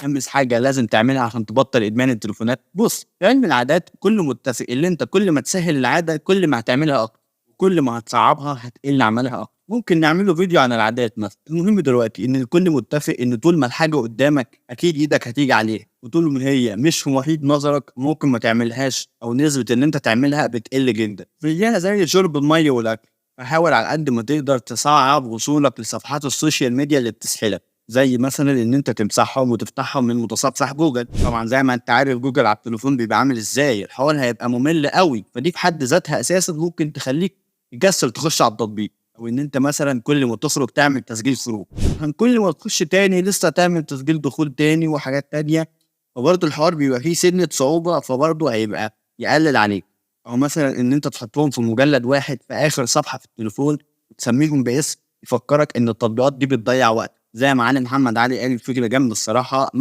خامس حاجة لازم تعملها عشان تبطل ادمان التليفونات. بص، في علم العادات كله متفق اللي انت كل ما تسهل العادة كل ما هتعملها اكتر، كل ما هتصعبها هتقل عملها اكتر. ممكن نعمله فيديو عن العادات مثلا. المهم دلوقتي ان الكل متفق ان طول ما الحاجة قدامك اكيد ايدك هتيجي عليها، وطول ما هي مش في محيط نظرك ممكن ما تعملهاش، او نسبه ان انت تعملها بتقل جدا. زيها زي شرب المية والاكل، فحاول على قد ما تقدر تصعب وصولك لصفحات ال social media اللي بتسحلك، زي مثلا ان انت تمسحهم وتفتحهم من متصفح جوجل. طبعا زي ما انت عارف جوجل على التليفون بيبقى عامل ازاي، الحوار هيبقى ممل قوي، فدي في حد ذاتها اساسا ممكن تخليك تكسل تخش على التطبيق. او ان انت مثلا كل ما تخرج تعمل تسجيل خروج، عشان كل ما تخش تاني لسه تعمل تسجيل دخول تاني وحاجات تانية، فبرضه الحوار بيبقى فيه سنة صعوبة، فبرضه هيبقى يقلل عليك. او مثلا ان انت تحطهم في مجلد واحد في اخر صفحة في التليفون وتسميهم باسم يفكرك ان التطبيقات دي بتضيع وقت. زي ما علي محمد علي قال، فكرة جامدة الصراحة.